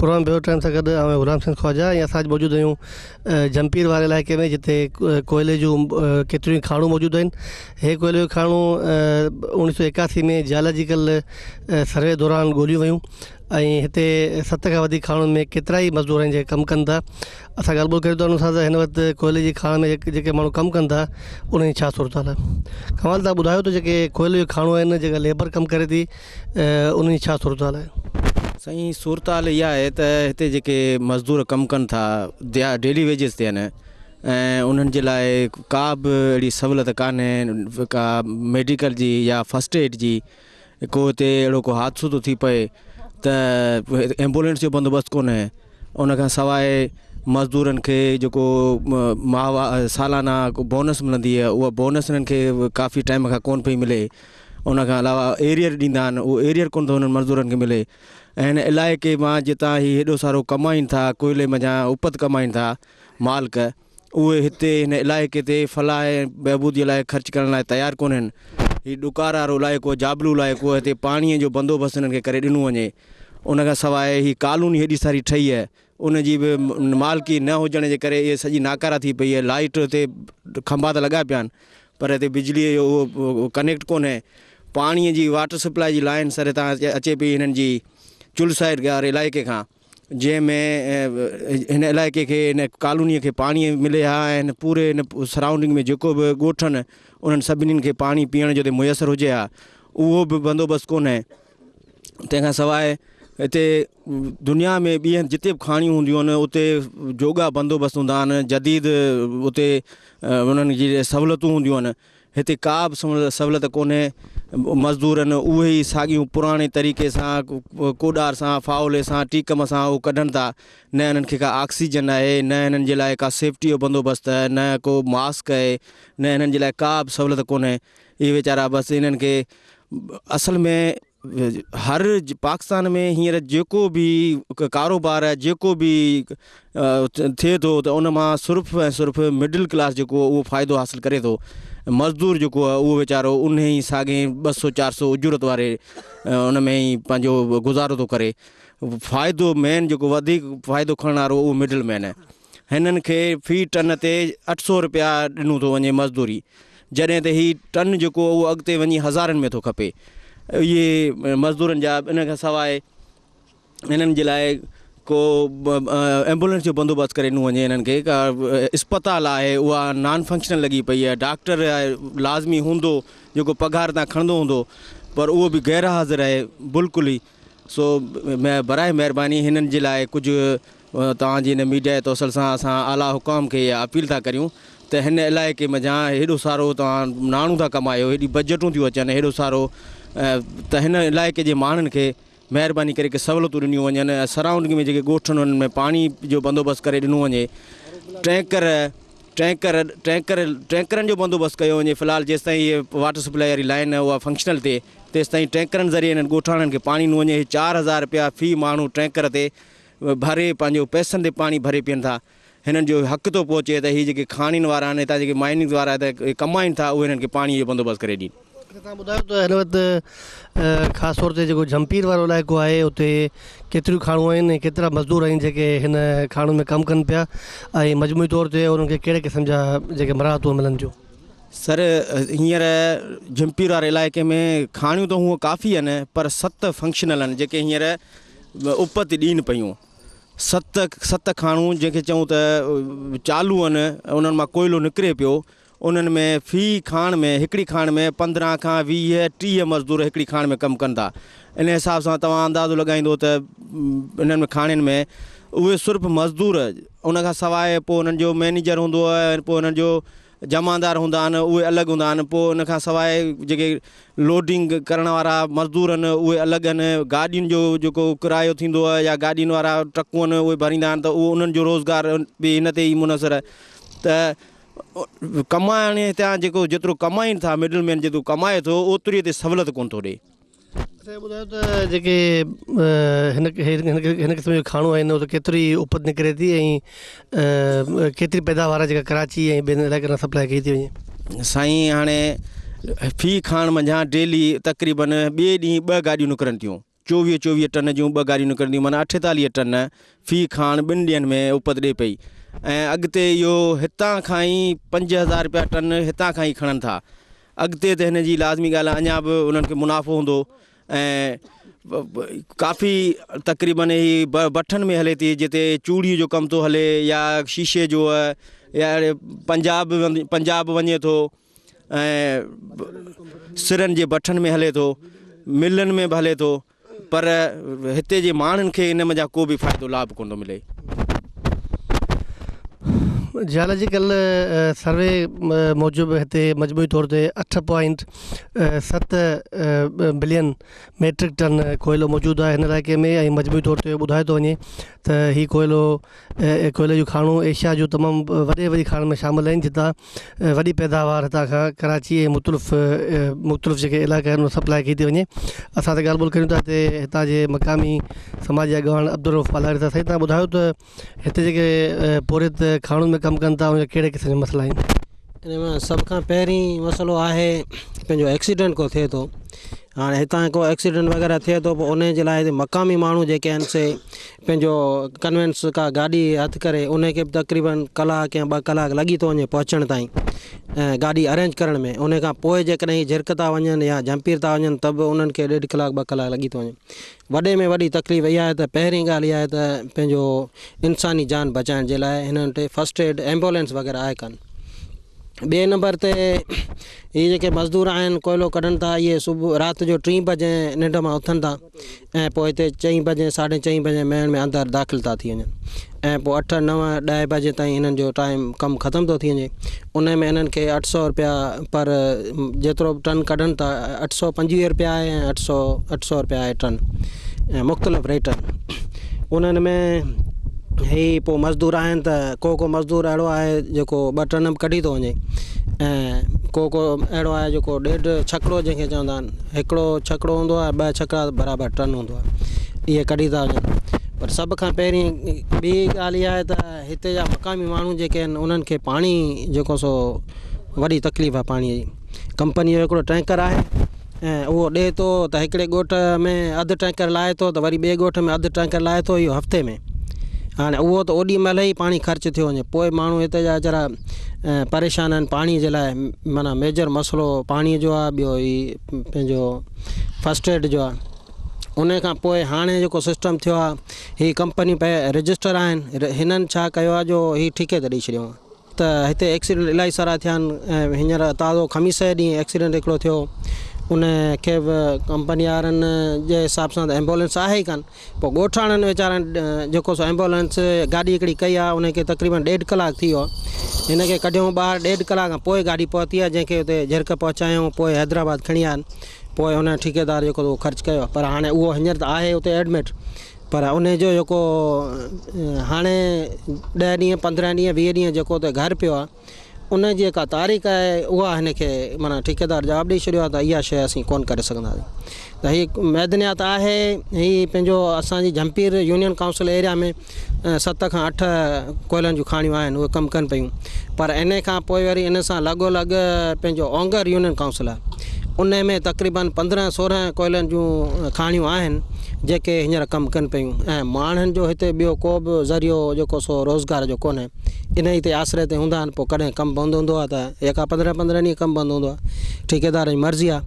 Programme bureau time سان گڏ آئون غلام حسين خواجه ۽ اسان اڄ موجود آهيون جمپير واري علائقي ۾ جتي ڪوئلي جون ڪيتريون ئي کاڻون موجود آهن هي ڪوئلي جون کاڻون اوڻيهه سو ايڪاسي ۾ جيالاجيڪل سروي دوران ڳوليون ويون ۽ هتي ست کان وڌيڪ کاڻن ۾ ڪيترا ئي مزدور آهن جيڪي ڪم ڪن ٿا اسان ڳالهه ٻولهه ڪريون ٿا انهن سان ته هن وقت ڪوئلي جي کاڻ ۾ جيڪي ماڻهو ڪم ڪن ٿا انهن جي ڇا صورت حال آهي ڪمال تهان ٻڌايو ته جيڪي ڪوئلي جون کاڻون آهن جيڪا ليبر ڪم ڪري ٿي انهن جي ڇا صورت حال آهي. سائين صورت حال اها آهي ته هتي جيڪي مزدور ڪم ڪن ٿا ڊيلي ويجز تي آهن ۽ انهن جي لاء ڪا به اهڙي سهولت ڪانهي ڪا ميڊيڪل جي يا فرسٽ ايڊ جي ڪو هتي اهڙو ڪو حادثو ٿو ٿي پئي ته ايمبولينس جو بندوبست ڪونهي ان کان سواء مزدورن کي جيڪو ماهوار سالانه بونس ملندي آهي اها بونس انهن کي ڪافي ٽائيم کان ڪونه پئي ملي ان کان علاوه ايريئر ڏيندا آهن اهو ايريئر ڪونه ٿو انهن مزدورن کي ملي ۽ هن علائقي مان جتان هي هيڏو سارو ڪمائين ٿا ڪوئلي منجهان اپت ڪمائين ٿا مالڪ اهي هتي هن علائقي تي فلاح ۽ بهبوديء لاء خرچ ڪرڻ لاء تيار ڪونهن. هي ڏڪار وارو علائقو، جابلو علائقو، هتي پاڻيء جو بندوبست هنن کي ڪري ڏنو وڃي. ان کان سواء هي ڪالوني هيڏي ساري ٺهي آهي، ان جي به مالڪي نه هجڻ جي ڪري اهي سڄي ناڪاره ٿي پئي آهي. لائيٽ هتي کنڀا ته لڳا پيا آهن پر هتي بجليء جو اهو ڪنيڪٽ ڪونهي. پاڻيء جي واٽر سپلاء جي لائين سر هتان اچي پئي هنن جي چل سائيڊ واري علائقي کان. جنهن ۾ هن علائقي کي هن ڪالوني کي پاڻي ملي ها ۽ هن پوري هن سرائونڊنگ ۾ جيڪو به ڳوٺ آهن انهن سڀني کي پاڻي پيئڻ جو ميسر هجي ها اهو به بندوبست ڪونهي تنهن کان سواء هتي دنيا ۾ ٻي هنڌ جتي به کاڻيون هونديون آهن اتي جوڳا بندوبست هوندا آهن جديد اتي انهن جي سهولتون هونديون آهن هتي ڪا به سهولت ڪونهي، مزدورن اهي ئي ساڳيون پراڻي طريقي سان ڪوڏار سان، فاولي سان، ٽيڪم سان اهو ڪڍن ٿا، نه انهن کي ڪا آڪسيجن آهي، نه انهن جي لاء ڪا سيفٽي جو بندوبست آهي، نه ڪو ماسڪ آهي، نه انهن جي لاء ڪا به سهولت ڪونهي، اهي ويچارا بس انهن کي اصل ۾ هر پاڪستان ۾ هينئر جيڪو به ڪاروبار آهي جيڪو به ٿئي ٿو ته ان مان صرف ۽ صرف مڊل ڪلاس جيڪو اهو فائدو حاصل ڪري ٿو مزدور جيڪو آهي اهو ويچارو ان ئي ساڳي ٻه سو چار سو اجرت واري ان ۾ ئي پنهنجو گذارو ٿو ڪري فائدو مين جيڪو وڌيڪ فائدو کڻڻ وارو اهو مڊل مين آهي هنن کي في ٽن تي اٺ سو رپيا ڏنو ٿو وڃي مزدوري جڏهن ته هي ٽن جيڪو اهو اڳتي وڃي هزارن ۾ ٿو کپي اهي مزدورن جا ان کان سواء انهن جي لاء ڪو ايمبولينس جو بندوبست ڪري ڏنو وڃي انهن کي ڪا اسپتال آهي اها نان فنڪشنل لڳي پئي آهي ڊاڪٽر آهي لازمي هوندو جيڪو پگهار تان کڻندو هوندو پر اهو به غير حاضر آهي بلڪل ئي سو برائي مهرباني هنن جي لاء ڪجهه توهان جي هن ميڊيا جي توسل سان اسان اعليٰ حڪام کي اها اپيل ٿا ڪريون ته هن علائقي منجهان هيڏو سارو توهان ناڻو ٿا ڪمايو هيڏي بجيٽون ٿيون اچن هيڏو سارو ته هن علائقي جي ماڻهن کي مهرباني ڪري ڪي سهولتون ڏنيون وڃن ۽ سرائونڊنگ ۾ جيڪي ڳوٺ آهن انهن ۾ پاڻي جو بندوبست ڪري ڏنو وڃي ٽينڪر ٽينڪر ٽينڪر ٽينڪرن جو بندوبست ڪيو وڃي في الحال جيستائين هي واٽر سپلائي واري لائين اها فنڪشنل ٿئي تيستائين ٽينڪرن ذريعي انهن ڳوٺاڻن کي پاڻي ڏنو وڃي هي 4000 رپيا في ماڻهو ٽينڪر تي ڀري پنهنجو پئسن تي پاڻي ڀري پيئن ٿا هنن جو حق ٿو پهچي ته هي جيڪي کاڻين وارا آهن هتان جيڪي مائننگز وارا هتي ڪمائين ٿا اهي هنن کي پاڻي جو بندوبست ڪري ڏين. توهان ٻڌايو ته هن وقت خاص طور تي جيڪو جهمپير وارو علائقو آهي اتي ڪيتريون کاڻون آهن ۽ ڪيترا مزدور آهن جيڪي هن کاڻن ۾ ڪم ڪن پيا ۽ مجموعي طور تي انهن کي ڪهڙي قسم جا جيڪي مراعتون ملن ٿيون. سر هينئر جهمپير واري علائقي ۾ کاڻيون ته هونء ڪافي آهن پر ست فنڪشنل آهن جيڪي هينئر اپت ڏين پيون. ست ست کاڻون جنهن کي چئون ته چالو آهن انهن مان ڪوئلو نڪري پيو انهن ۾ في کاڻ ۾ هڪڙي کاڻ ۾ 15 کان 20 30 مزدور هڪڙي کاڻ ۾ ڪم ڪن ٿا ان حساب سان توهان اندازو لڳائيندو ته انهن کاڻين ۾ اهي صرف مزدور ان کان سواء پوء انهن جو مئنيجر هوندو آهي پوء انهن جو جمعدار هوندا آهن اهي الڳ هوندا آهن پوء ان کان سواء جيڪي لوڊنگ ڪرڻ وارا مزدور آهن اهي الڳ آهن گاڏين جو جيڪو ڪرايو ٿيندو آهي يا گاڏين وارا ٽرڪون آهن اهي ڀريندا آهن ته اهو انهن جو روزگار به هن تي ئي منحصر آهي ته ڪمائڻ هتان جيڪو جيترو ڪمائين ٿا مڊل مين جيترو ڪمائي ٿو اوتري تي سهولت ڪونه ٿو ڏئي. اچا هي ٻڌايو ته جيڪي هن هن قسم جو کاڻو آهن اتي ڪيتري اپت نڪري ٿي ۽ ڪيتري پيداوار آهي جيڪا ڪراچي ۽ ٻين علائقن ڏانهن سپلاء ڪئي ٿي وڃي. سائين هاڻي في کاڻ منجهان ڊيلي تقريبن ٻئي ڏينهن ٻه گاڏيون نڪرن ٿيون. چوويهه چوويهه ٽن جون ٻه گاڏيون نڪرنديون معنيٰ اٺيتاليهه ٽن في کاڻ ٻن ڏينهن ۾ اپت ڏئي پئي ۽ اڳتي اهو هتان کان ئي 5000 رپيا ٽن هتان کان ئي کڻن ٿا اڳتي ته هن جي لازمي ڳالهه اڃا به انهن کي منافعو هوندو ۽ ڪافي تقريبن هي بٺن ۾ هلي ٿي جتي چوڙي جو ڪم ٿو هلي يا شيشي جو يا اهڙي پنجاب پنجاب وڃي ٿو ۽ سرن جي بٺن ۾ هلي ٿو ملن ۾ به هلي ٿو پر هتي جي ماڻهن کي ان منجهان ڪو به فائدو لاڀ ڪونه ٿو ملي. جيالاجيڪل سروي موجب هتي مجموعي طور تي اٺ پوائنٽ ست بلين ميٽرڪ ٽن ڪوئلو موجود آهي هن علائقي ۾ ۽ مجموعي طور تي ٻڌايو ٿو وڃي ته هي ڪوئلو ڪوئلي جون کاڻون ايشيا جون تمام وڏي وڏي کاڻن ۾ شامل آهن جتان وڏي پيداوار هتان کان ڪراچي ۽ مختلف مختلف جيڪي علائقا آهن ان سپلاء ڪئي ٿي وڃي اسان ته ڳالهه ٻولهه ڪريون ٿا هتي هتان جي مقامي سماجي اڳواڻ عبدالرؤف پالاري سان سائين تهان ٻڌايو ته هتي جيڪي پورهيت کاڻن ۾ ڪم ڪن ٿا ان جا ڪهڙي قسم جا مسئلا آهن ان ۾ سڀ کان پهرين مسئلو آهي پنهنجو ايڪسيڊنٽ ڪو ٿئي ٿو هاڻي هتان ڪو ايڪسيڊنٽ وغيره ٿئي ٿو پوء ان جي لاء مقامي ماڻهو جيڪي آهن سي پنهنجو ڪنوينس ڪا گاڏي هٿ ڪري ان کي به تقريبن ڪلاڪ يا ٻه ڪلاڪ لڳي ٿو وڃي پهچڻ تائين ۽ گاڏي ارينج ڪرڻ ۾ ان کان پوء جيڪڏهن هي جهرڪ ٿا وڃن يا جهمپير ٿا وڃن ته به انهن کي ڏيڍ ڪلاڪ ٻه ڪلاڪ لڳي ٿو وڃي وڏي ۾ وڏي تڪليف اها آهي ته پهرين ڳالهه اها آهي ته پنهنجو انساني جان بچائڻ جي لاء هنن وٽ فرسٽ ايڊ ايمبولينس وغيره آهي ڪانه ٻئي نمبر تي هي جيڪي مزدور آهن ڪوئلو ڪڍن ٿا اهي صبح رات جو ٽين بجي ننڊ مان اٿن ٿا ۽ پوء هتي چئين بجي ساڍي چئين بجي مين ۾ اندر داخل ٿا ٿي وڃن ۽ پوء اٺ نو ڏهه بجي تائين هنن جو ٽائيم ڪم ختم ٿو ٿي وڃي ان ۾ هنن کي اٺ سو روپيا پر جيترو به ٽن ڪڍن ٿا 825 روپيا آهي ۽ 800 روپيا آهي ٽن ۽ مختلف ريٽ آهن انهن ۾ هي پوء مزدور آهن ته ڪو ڪو مزدور اهڙو آهي جيڪو ٻه ٽن به ڪڍي ٿو وڃي ۽ ڪو ڪو اهڙو آهي جيڪو ڏيڍ ڇڪڙو جنهن کي چوندا آهن هڪڙو ڇڪڙو هوندو آهي ٻه ڇڪڙا برابر ٽن هوندو آهي اهي ڪڍي ٿا وڃن پر سڀ کان پهرين ٻي ڳالهه اها آهي ته هتي جا مقامي ماڻهو جيڪي آهن انهن کي پاڻي جيڪو سو وڏي تڪليف آهي پاڻي جي ڪمپني جو هڪڙو ٽينڪر آهي ۽ اهو ڏئي ٿو ته هڪڙي ڳوٺ ۾ اڌ ٽينڪر لاهي ٿو ته وري ٻئي ڳوٺ ۾ اڌ ٽينڪر لاهي ٿو اهو هفتي ۾ هاڻي اهو ته اوڏي مهل ئي پاڻي خرچ ٿيو وڃي پوء ماڻهو هتي جا ويچارا پريشان آهن پاڻي جي لاء معنيٰ ميجر مسئلو پاڻي جو آهي ٻيو هي پنهنجو فرسٽ ايڊ جو آهي ان کان پوء هاڻي جيڪو سسٽم ٿيو آهي هي ڪمپنيون پي رجسٽر آهن هنن ڇا ڪيو آهي جو هي ٺيڪي تي ڏئي ڇڏيو آهي ته هتي ايڪسيڊنٽ الاهي سارا ٿيا آهن ۽ هينئر تازو خميس جي ڏينهن ايڪسيڊنٽ هڪڙو ٿيو ان کي به ڪمپني وارن جي حساب سان ته ايمبولينس آهي ئي ڪانه پوء ڳوٺاڻن ويچارن جيڪو سو ايمبولينس گاڏي هڪڙي ڪئي آهي ان کي تقريبن ڏيڍ ڪلاڪ ٿي ويو آهي هن کي ڪڍيون ٻاهر ڏيڍ ڪلاڪ کان پوء گاڏي پهتي آهي جنهن کي اتي جهرڪ پهچايون پوء حيدرآباد کڻي آيا آهن پوء ان ٺيڪيدار جيڪو اهو خرچ ڪيو پر هاڻي اهو هينئر ته آهي اتي ايڊمٽ پر ان جو جيڪو هاڻي ڏهه ڏينهن 15 ڏينهن 20 ڏينهن جيڪو اتي گهر پيو آهي ان جي جيڪا تاريخ آهي اها هن کي معنيٰ ٺيڪيدار جواب ڏئي ڇڏيو آهي ته اها شيء اسين ڪونه ڪري سگهنداسين ته هي معدنيات آهي هي پنهنجو اسانجي جهمپير يونين ڪائونسل ايريا ۾ ست کان اٺ ڪوئلن جون کاڻيون آهن اهي ڪم ڪن پيون پر ان کان پوء وري ان سان لڳو لڳ پنهنجو اونگر يونين ڪائونسل آهي ان ۾ تقريبن 15 16 ڪوئلن جون کاڻيون آهن جيڪي هينئر ڪم ڪن پيون ۽ ماڻهن جو هتي ٻيو ڪو به ذريعو جيڪو سو روزگار جو ڪونهي انهيء تي آسري تي هوندا آهن پوء ڪڏهن ڪم بند هوندو آهي ته يڪا پندرهن پندرهن ڏينهن ڪم بند هوندو آهي ٺيڪيدار جي مرضي آهي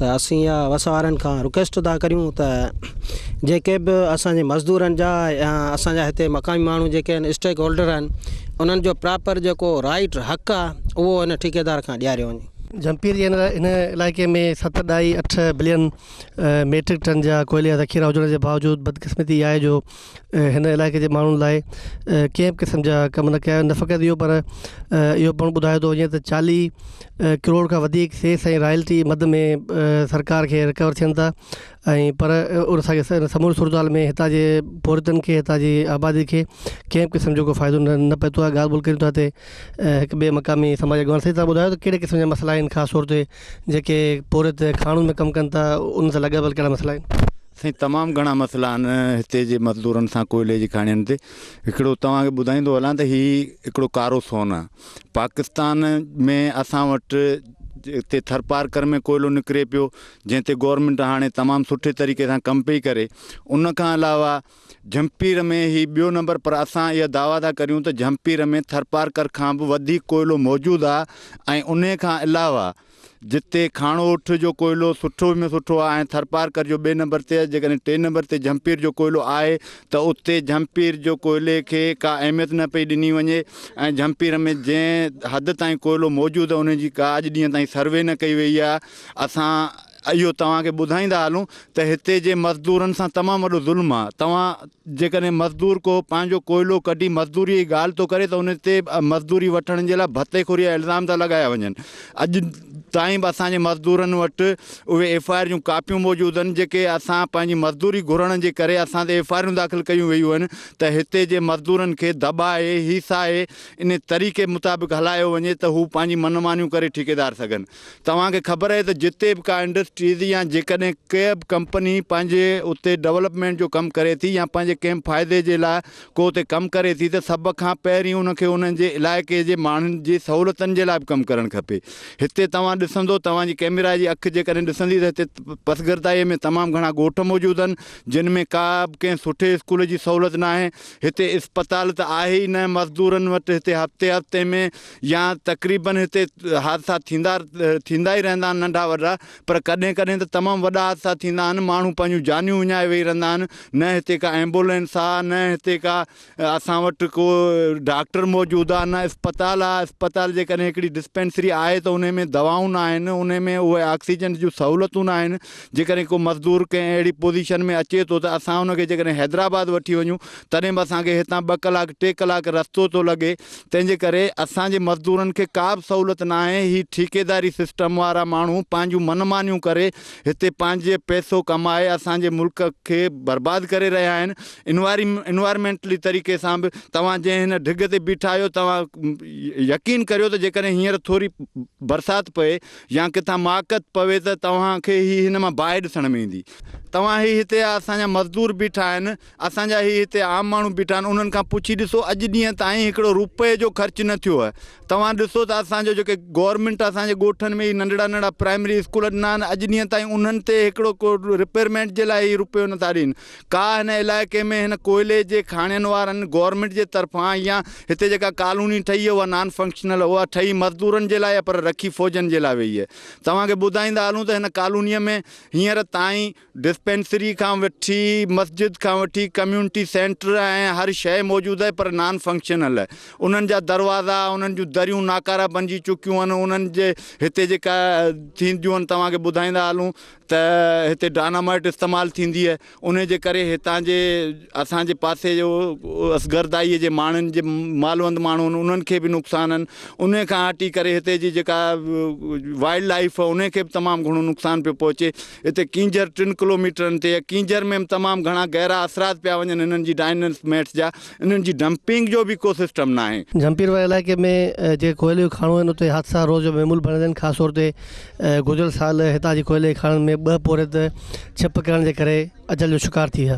ته اسين اها وس وارن کان رڪويسٽ ٿا ڪريون ته جيڪي به اسان جي مزدورن جا يا اسان جا هتي مقامي ماڻهو جيڪي آهن اسٽيڪ هولڊر آهن انهن جو پراپر جيڪو رائيٽ حق آهي اهو ان ٺيڪيدار کان ڏياريو وڃي. جهمپير جي هن علائقي ۾ ست ڏهائي اٺ بلين ميٽرڪ ٽن جا ڪوئلي جا ذخيرا هجڻ جي باوجود بدقسمتي اها آهي جو هن علائقي جي ماڻهن لاء ڪنهن به قسم جا ڪم نه ڪيا نه فقط اهو پر اهو پڻ ٻڌايو ٿو وڃي ته 40 ڪروڙ کان وڌيڪ سيس ۽ رائلٽي مد ۾ سرڪار کي رڪور ٿين ٿا ۽ پر ان ساڳي سموري صورتحال ۾ هتان جي پورهيتن کي هتان جي آبادي کي ڪنهن به قسم جو ڪو فائدو نه پهتو آهي. ڳالهه ٻولهه ڪريون ٿا هتي هڪ ٻئي مقامي سماجي اڳواڻ سان توهان ٻڌايو ته ڪهڙي قسم جا مسئلا آهن خاص طور تي جيڪي پورهيت کاڻن ۾ ڪم ڪن ٿا ان سان لاڳاپيل ڪهڙا مسئلا آهن؟ سائين تمام گهڻا مسئلا آهن هتي جي مزدورن سان ڪوئلي جي کاڻين تي هڪڙو توهان کي ٻڌائيندو هلان ته هي هڪڙو ڪارو سون آهي پاڪستان ۾ اسان وٽ هتي ٿرپارڪر ۾ ڪوئلو نڪري پيو جنهن تي گورنمينٽ هاڻي تمام سٺي طريقي سان ڪم پئي ڪري. ان کان علاوه جھمپير ۾ هي ٻيو نمبر پر اسان اها دعويٰ ٿا ڪريون ته جھمپير ۾ ٿرپارڪر کان به وڌيڪ ڪوئلو موجود آهي ۽ انهي کان علاوه جتي کاڻوٺ جو ڪوئلو سٺو ۾ سٺو آهي ۽ ٿرپارڪر جو ٻئي نمبر تي آهي جيڪڏهن ٽئين نمبر تي جھمپير جو ڪوئلو آهي ته اتي جھمپير جو ڪوئلي کي ڪا اهميت نه پئي ڏني وڃي ۽ جھمپير ۾ جنهن حد تائين ڪوئلو موجود آهي ان جي ڪا اڄ ڏينهن تائين سروي نه ڪئي وئي آهي. اسان اهو توهان کي ٻڌائيندا هلون ته هتي جي مزدورن سان تمام وڏو ظلم آهي. توهان جيڪڏهن مزدور ڪو پنهنجو ڪوئلو ڪڍي مزدوري جي ڳالهه ٿو ڪري ته ان تي مزدوري وٺڻ جي لاء ڀتي خوري جا الزام ٿا لڳايا وڃن. اڄ تائين به اسان جي مزدورن وٽ اهي ايف I R جون ڪاپيون موجود آهن جيڪي اسان پنهنجي مزدوري گهرڻ جي ڪري اسان تي ايف I آرون داخل ڪيون ويون آهن ته هتي جي مزدورن کي دٻائي هيسائي ان طريقي مطابق هلايو وڃي ته هو پنهنجي من مانيون ڪري ٺيڪيدار سگهن. توهان کي خبر آهي ته جتي به ڪا انڊسٽريز يا جيڪڏهن ڪا به ڪمپني پنهنجي اتي ڊولپمينٽ جو ڪم ڪري ٿي يا پنهنجي ڪنهن به فائدي جي لاء ڪو اتي ڪم ڪري ٿي ته سڀ کان پهرين ان کي انهن جي علائقي جي ماڻهن جي سهولتن جي لاء به ڪم ڪرڻ کپي. هتي توهان ڏسندو توهان جي ڪئميرا جي اک جيڪڏهن ڏسندي ته هتي پسگردائي ۾ تمام گهڻا ڳوٺ موجود آهن جن ۾ ڪا به ڪنهن سٺي اسڪول جي سهولت ناهي هتي اسپتال ته آهي ئي نه مزدورن وٽ هتي هفتي هفتي ۾ يا تقريبن هتي حادثا ٿيندا ٿيندا ئي رهندا آهن ننڍا وڏا پر ڪڏهن ڪڏهن ته تمام وڏا حادثا ٿيندا آهن ماڻهو پنهنجون جانيون وڃائي ويهي رهندا آهن نه هتي ڪا ايمبولينس آهي نه هتي ڪا اسان وٽ ڪو ڊاڪٽر موجود آهي نه اسپتال آهي اسپتال جيڪڏهن هڪڙي ڊسپينسري آهي ته ان ۾ دوائون نه آهن ان ۾ اهي آڪسيجن جون سهولتون نه آهن جيڪڏهن ڪو مزدور ڪنهن اهڙي پوزيشن ۾ اچي ٿو ته اسان ان کي جيڪڏهن حيدرآباد وٺي وڃون تڏهن به اسان کي هتان ٻه ڪلاڪ ٽي ڪلاڪ رستو ٿو لڳي تنهن جي ڪري اسان جي مزدورن کي ڪا به سهولت ناهي، هي ٺيڪيداري سسٽم وارا ماڻهو پنهنجون من مانيون ڪري هتي پنهنجي پئسو ڪمائي اسان جي ملڪ کي برباد ڪري رهيا آهن، انوائرمينٽلي طريقي سان به توهان جنهن هن ڍڳ تي بيٺا آهيو توهان يقين ڪريو ته جيڪڏهن هينئر ٿوري برسات پئي يا ڪٿان ماڪت پوي ته توهان کي هي هن مان باهه ڏسڻ ۾ ايندي. توهان هي هتي اسان جا مزدور بيٺا آهن اسان جا هي هتي عام ماڻهو بيٺا آهن انهن کان پڇي ڏسو اڄ ڏينهن تائين هڪڙو روپئي جو خرچ نه ٿيو آهي توهان ڏسو ته اسان جو جيڪي گورنمينٽ اسان جي ڳوٺن ۾ هي ننڍڙا ننڍڙا پرائمري اسڪول ڏنا آهن اڄ ڏينهن تائين انهن تي هڪڙو ڪو رپيئرمينٽ جي لاء هي روپيو نٿا ڏين ڪا هن علائقي ۾ هن ڪوئلي جي کاڻين وارن گورنمينٽ جي طرفان يا هتي جيڪا ڪالوني ٺهي اها نان فنڪشنل اها ٺهي مزدورن جي لاء پر رکي فوجن جي لاء وئي آهي توهان کي ٻڌائيندا هلون ته هن ڪالوني ۾ هينئر تائين ڊسپينسري کان وٺي مسجد کان وٺي ڪميونٽي سينٽر ۽ هر شيء موجود آهي پر نان فنڪشنل آهي انهن جا دروازا انهن جون دريون ناڪاره بنجي چڪيون آهن انهن جي هتي جيڪا ٿينديون آهن توهان کي ٻڌائيندا هلون ته هتي ڊانامائٽ استعمال ٿيندي آهي ان جي ڪري هتان جي اسان جي پاسي جو اصغردائي جي ماڻهن جي مالوند ماڻهو آهن انهن کي به نقصان آهن ان کان هٽي ڪري هتي جي جيڪا وائلڊ لائف آهي ان کي به تمام گهڻو نقصان پيو پهچي هتي ڪينجهر ٽن ڪلوميٽرن تي ۽ ڪينجهر ۾ به تمام گهڻا گهرا اثرات پيا وڃن هنن جي ڊائناميٽس جا انهن جي ڊمپنگ جو به ڪو سسٽم ناهي. جهمپير واري علائقي ۾ جيڪي ڪوئلي جون کاڻون آهن اتي حادثا روز جو معمول بڻيل آهن خاص طور تي گذريل سال هتان جي ڪوئلي جي کاڻن ۾ ٻه پورهيت ڇپ ڪرڻ جي ڪري اجل جو شڪار ٿي ويا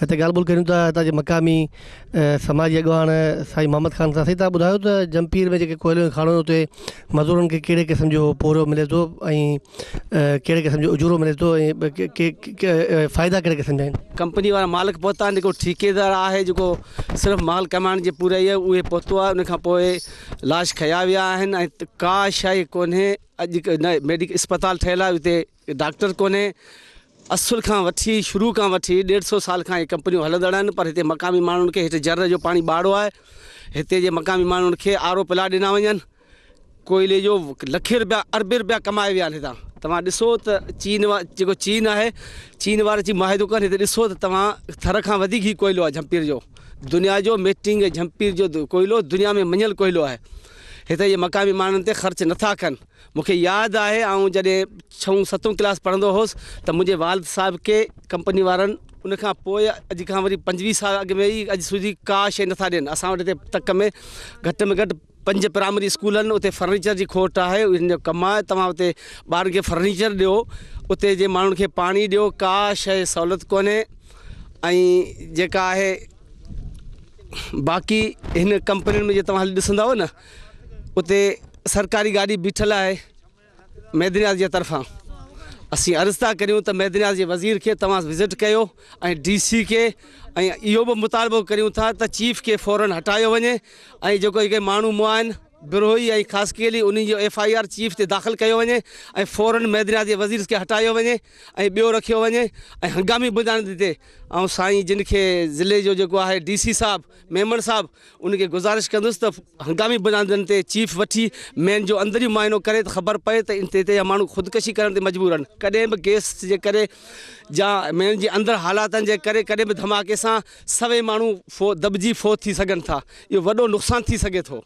هتي ڳالهه ٻولهه ڪريون ٿا هتان جي مقامي سماجي اڳواڻ سائين محمد خان سان سائين تهان ٻڌايو ته جمپير ۾ جيڪي ڪوئلي جون کاڻون اتي مزورن کي ڪهڙي قسم جو پورهيو ملي ٿو ۽ ڪهڙي قسم جو اجورو ملي ٿو ۽ فائدا ڪهڙي قسم جا آهن. ڪمپني وارا مالڪ پهتا آهن جيڪو ٺيڪيدار آهي جيڪو صرف مال ڪمائڻ جي پوري آهي اهي پهتو آهي ان کان پوء لاش کنيا ويا آهن ۽ ڪا شيء ڪونهي اڄ نه ميڊيڪل اسپتال ٺهيل آهي اتي ڊاڪٽر ڪونهي. اصل کان وٺي شروع کان وٺي ڏيڍ سو سال کان هي ڪمپنيون هلندڙ آهن پر هتي مقامي ماڻهن کي هت جر جو پاڻي ٻاڙو آهي هتي جي مقامي ماڻهن کي آر او پلاٽ ڏنا وڃن ڪوئلي جو لکين روپيا اربين روپيا ڪمائي ويا آهن هتان توهان ڏسو ته چين جيڪو چين آهي چين وارا اچي معاهدو ڪن هتي ڏسو ته توهان ٿر کان وڌيڪ هي ڪوئلو آهي جهمپير جو دنيا جو ميٽنگ ۽ جهمپير جو ڪوئلو دنيا ۾ مڃيل ڪوئلو آهي هتي جي مقامي ماڻهن تي خرچ نٿا ڪن مون کي ياد آهي آئون جڏهن ڇهون ستون ڪلاس پڙهندو هوس ته منهنجي والد صاحب کي ڪمپني وارن ان کان پوء اڄ کان وري پنجويهه سال اڳ ۾ ئي اڄ سوڌي ڪا شيء نٿا ڏين اسان وٽ هتي تڪ ۾ گهٽ ۾ گهٽ پنج پرائمري اسڪول آهن اتي فرنيچر جي کوٽ آهي ان جو ڪم آهي توهان اتي ٻارن کي فرنيچر ڏيو اتي جي ماڻهن کي پاڻي ڏيو ڪا شيء سهولت ڪونهي ۽ جيڪا آهي باقي هن ڪمپنين ۾ جي توهان هلي ڏسندؤ نه اتي سرڪاري گاڏي بيٺل آهي معدنيات جي طرفان اسين عرض ٿا ڪريون ته معدنيات جي وزير کي توهان وزٽ ڪيو ۽ ڊي سي کي ۽ اهو به مطالبو ڪريون ٿا ته چيف کي فورن هٽايو وڃي ۽ جيڪو جيڪي ماڻهو مئا آهن بروهي ۽ خاصخيلي انهن جو ايف I R chief تي داخل ڪيو وڃي ۽ فورن معدنيات جي وزير کي هٽايو وڃي ۽ ٻيو رکيو وڃي ۽ هنگامي بنيادن تي آئون سائين جن کي ضلعي جو جيڪو آهي ڊي سي صاحب ميمڻ صاحب ان کي گذارش ڪندس ته هنگامي بنيادن تي چيف وٺي مين جو اندريون معائنو ڪري ته خبر پئي ته هتي جا ماڻهو خودڪشي ڪرڻ تي مجبور آهن ڪڏهن به گئس جي ڪري يا مين جي اندر حالاتن جي ڪري ڪڏهن به ڌماڪي سان سوين ماڻهو دٻجي فوت ٿي سگهن ٿا اهو وڏو نقصان ٿي سگهي ٿو.